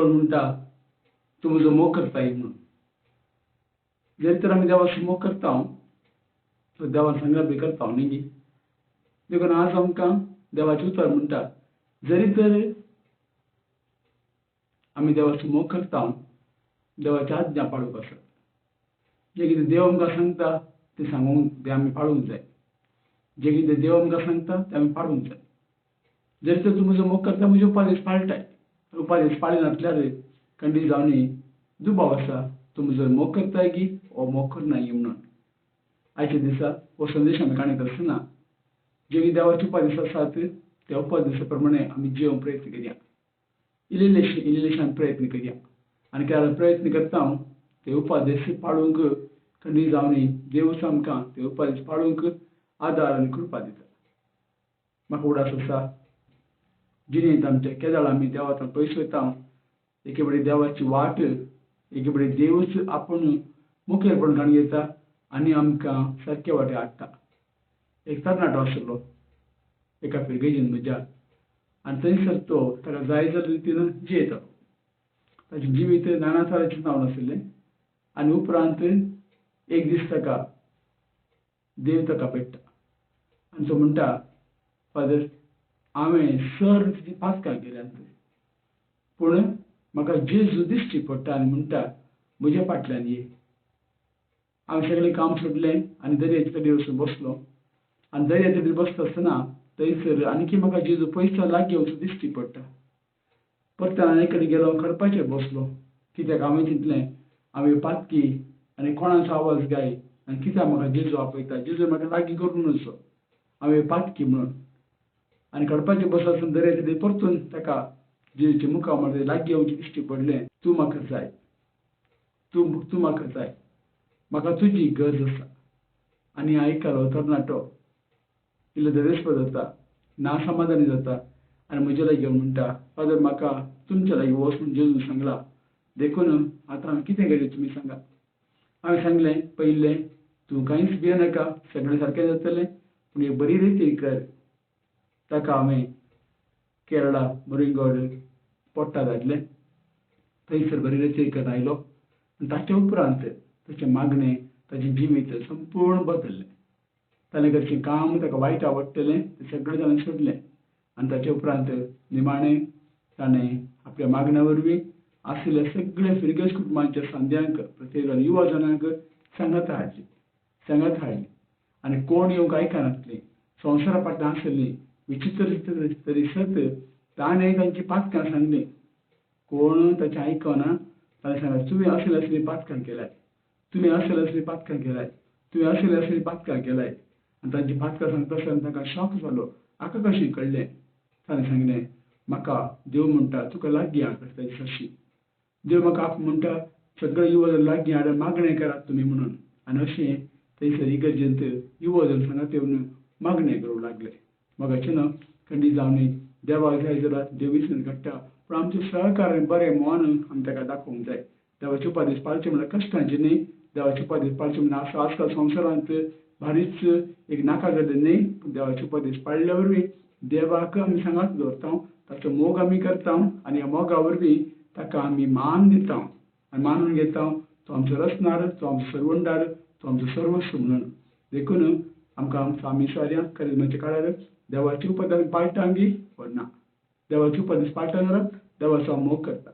उलोवन म्हणटा तूं म्हजो मोग करताय म्हणून. जरी तर आमी देवाचो मोग करता तर देवान सांगल्यार बी करता न्ही गी. देखून आज आमकां देवाचें उतर म्हणटा जरी तर आमी देवाचो मोग करता देवाची आज्ञा पाळूंक आसत. जें कितें देव आमकां सांगता तें सांगूंक तें आमी पाळूंक जाय. जें कितें देव आमकां सांगता तें आमी पाळूंक जाय. जरी तर तूं म्हजो मोग करता म्हजे उपादेश पाळटाय. उपादेश पाळिनासल्यार खंडीत जावनी दुबाव आसा तूं म्हजो मोग करताय की हो मोग करनाय म्हणून. आयच्या दिसा हो संदेश आमी काडीत आसतना जे कितें देवाचे उपादेश आसात त्या उपादेशा प्रमाणे आमी जियोवंक प्रयत्न करया. इल्लेशे इल्लेशे आमी प्रयत्न करया आनी केन्ना प्रयत्न करता ते उपादेश पाळूंक खंडीत जावनी देवूच आमकां ते उपादेश पाळूंक आदार आनी कृपा दिता. म्हाका उडास आसा जिणेंत आमच्या केदळ आमी देवांत पयस वयता एके बडी देवाची वाट एके बडी देवूच आपूण मुखेलपण काडून घेता आनी आमकां सारके वाटे हाडटा. एक तरणाटो आशिल्लो एका फिरगेजीन म्हज्या आनी थंयसर तो ताका जाय जाल्ले रितीन जियेतालो. ताचें जिवीत नाना तरांचें जावन आशिल्लें आनी उपरांत एक दीस ताका देव ताका भेट्टा आनी तो म्हणटा फादर हांवें सर तिची पातकां केल्यांत पूण म्हाका जेजू दिश्टी पडटा आनी म्हणटा म्हज्या फाटल्यान ये. हांवें सगळें काम सोडलें आनी दर्याचे तडीर वचून बसलो आनी दर्या तडीर बसता आसतना थंयसर आनीकी म्हाका जेजू पयस लागीं वचून दिश्टी पडटा. परत आनी कडेन गेलो खडपाचेर बसलो कित्याक हांवें चिंतलें हांवें पातकी आनी कोणाचो आवाज गाय आनी कित्याक म्हाका जेजू आपयता जेजू म्हाका लागीं करून वचो हांवें पातकी म्हणून. आनी खडपाचेर बसलो आसतना दर्या तडीर परतून ताका जेजूच्या मुखार लागीं येवचें दिश्टी पडलें तूं म्हाका जाय तूं तूं म्हाका जाय म्हाका तुजी गरज आसा. आनी आयकलो तरणाटो इल्लो धरेस्प जाता ना समाधानी जाता आनी म्हजे लागीं येवन म्हणटा फादर म्हाका तुमच्या लागीं वच म्हूण जेजून सांगलां देखून आतां हांवें कितें करूं तुमी सांगा. हांवें सांगलें पयलें तूं कांयच भियेनाका सगळें सारकें जातलें पूण एक बरी रितीन कर. ताका हांवें केरळा मुरिंगोड पोट्टा धाडलें थंयसर बरी रितीन करून आयलो आनी ताच्या उपरांत ताचें मागणें ताचें जिवीत संपूर्ण बदल्लें. ताणें करचें काम ताका वायट आवडटलें तें सगळें ताणें सोडलें आनी ताचे उपरांत निमाणें ताणें आपल्या मागण्या वरवीं आशिल्ल्या सगळ्या फिरगेज कुटुंबांच्या सांद्यांक प्रत्येक युवा जणांक सांगात हाडली सांगात हाडली आनी कोण येवंक आयकनासलीं संवसारा फाटल्यान आशिल्लीं विचित्र तरी सत ताणें तांची पातकां सांगलीं. कोण ताचें आयकना ताणें सांगलें तुवें असले असलीं पातकां केल्यात तुवें असले असलीं पातकां केल्यात तुवें असले असलीं पातकां केल्यात. आनी तांची पातकां सांगता आसतना ताका शॉक जालो हाका कशें कळ्ळें. ताणें सांगलें म्हाका देव म्हणटा तुका लागीं हाड ताची सरशी देव म्हाका आप म्हणटा सगळे युवा लागीं हाड मागणें करात तुमी म्हणून. आनी अशें थंयसर इगर्जेंत युवा जण सांगात येवन मागणें करूंक लागले. मोगाचें न्हू खंडीत जावनी देवाक जाय जाल्यार देव विसरून काडटा पूण आमचें सहकार्य आनी बरें मन आमी ताका दाखोवंक जाय. देवाचे उपादेश पाळचे म्हणल्यार कश्टांचें न्ही देवाचे उपादेश पाळचे म्हणल्यार आसा आजकाल संवसारांत भारीच एक नाका जालें न्ही पूण देवाचे उपादेश पाळिल्ल्या वरवीं देवाक आमी सांगात दवरता ताचो मोग आमी करता आनी ह्या मोगा वरवीं ताका आमी मान दिता आनी मानून घेता तो आमचो रचणार तो आमचो सर्वंडार तो आमचो सर्वस्व म्हणून. देखून आमकां आमी सारया करिज्माच्या काळार देवाचे उपदेश पाळटा गी ना देवाचे उपदेश पाळटा जाल्यार देवाचो हांव मोग करता.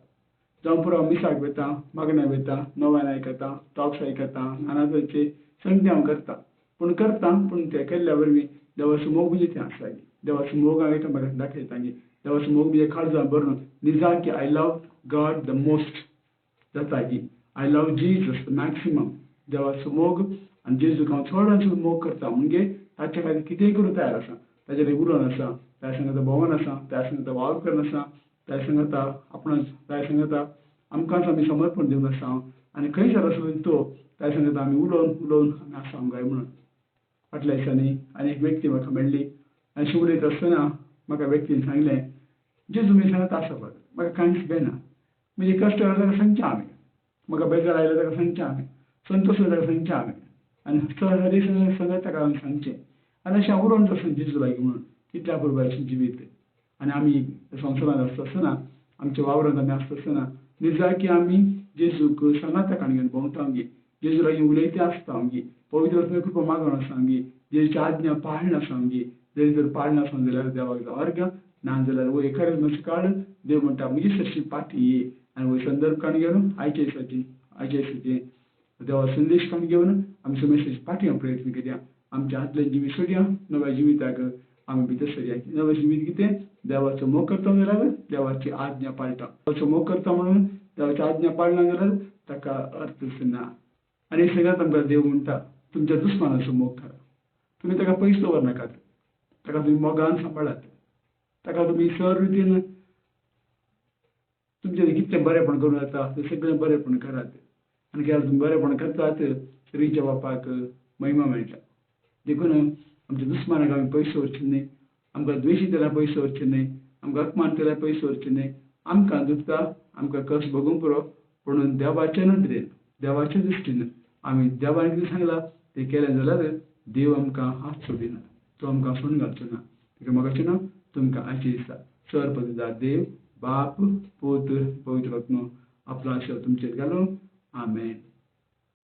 जावं पुरो हांव मिसाक वयता मागण्या वयता नव्यान आयकता टॉक्स आयकता नाना तरेचे संगते हांव करता पूण करता पूण ते केल्ल्या वरवीं देवाचो मोग म्हणजे तें आसा देवाचो मोग हांव एकामेकांक दाखयता देवाचो मोग म्हणजे काळजां भरून निजाकी I love God the most जाता की I love Jesus the maximum. देवाचो मोग आनी जेजूक हांव चडान चड मोग करता म्हणजे ताच्या खातीर कितेंय करूंक तयार आसा. ताचे लागीं उलोवन आसा ताच्या सांगाता भोंवोन आसा ताच्या सांगाता वावर करून आसा ताच्या सांगाता आपण ताच्या सांगाता आमकांच आमी समर्पण दिवन आसा आनी खंयसर आसा तो ताच्या सांगाता आमी उलोवन उलोवन आमी आसा काय म्हणून. फाटल्या दिसांनी आनी एक व्यक्ती म्हाका मेळ्ळी आनी अशें उलयत आसतना म्हाका व्यक्तीन सांगलें जेजू तुमी सांगता आसा पळय म्हाका कांयच बेना म्हणजे कश्ट आयलो ताका सांगचें हांवें म्हाका बेजार आयलो ताका सांगचें हांवें संतोश ताका सांगचें हांवें आनी हरी संगत ताका हांवें सांगचें आनी अशें हांव उलोवन आसतना जेजू लागीं म्हणून कितल्या पुरबायचें जिवीत. आनी आमी संवसारांत आसता आसतना आमच्या वावरांत आमी आसता आसतना निजाकी आमी जेजूक सांगाता काण घेवन भोंवता आमगे, जेजू लागीं उलयते आसता आमगे, पवित्र आत्म्या कृपा मागून आसा आमगे, जेजूची आज्ञा पाळना आसा आमगे. जरी तर पाळना आसा जाल्यार देवाक जावं अर्घ, ना जाल्यार वय एखाद्या काळ देव म्हणटा म्हजी सरशी पाठी ये. आनी वय संदर्भ काण घेवन आयच्या दिसाची, आयच्या दिसाचें देवा संदेश काण घेवन आमी समस्याची पाठी प्रयत्न करया. आमच्या आदलें जिवीत सोडया, नव्या जिविताक आमी भितर सरया. नवें जिवीत कितें? देवाचो मोग करता जाल्यार देवाची आज्ञा पाळटा. देवाचो मोग करता म्हणून देवाची आज्ञा पाळना जाल्यार ताका अर्थच ना. आनी सगळ्यांत आमकां देव म्हणटा तुमच्या दुस्मानाचो मोग करा. तुमी ताका पयस दवरनाकात, ताका तुमी मोगान सांबाळात, ताका तुमी सर रितीन तुमचें कितलें बरेंपण करूं जाता तें सगळें बरेंपण करात. आनी केन्ना तुमी बरेंपण करतात तरीच्या बापाक महिमा मेळटा. देखून आमच्या दुस्मानाक आमी पयस दवरचें न्हय, आमकां द्वेशी जाल्यार पयस दवरचें न्हय, आमकां अपमान जाल्यार पयस दवरचें न्हय. आमकां दुखता, आमकां कश्ट भोगूंक पुरो, पूण देवाचे नदरेन, देवाचे दृश्टीन आमी देवान कितें सांगलां तें केलें जाल्यार देव आमकां हात सोडिना, तो आमकां सोडून घालचो ना. ताका म्हाका ना तुमकां आयचे दिसा सर पददा देव बाप पूत पवित्र आत्मो आपलो आशिर्वाद तुमचेर घालूं. आमेन.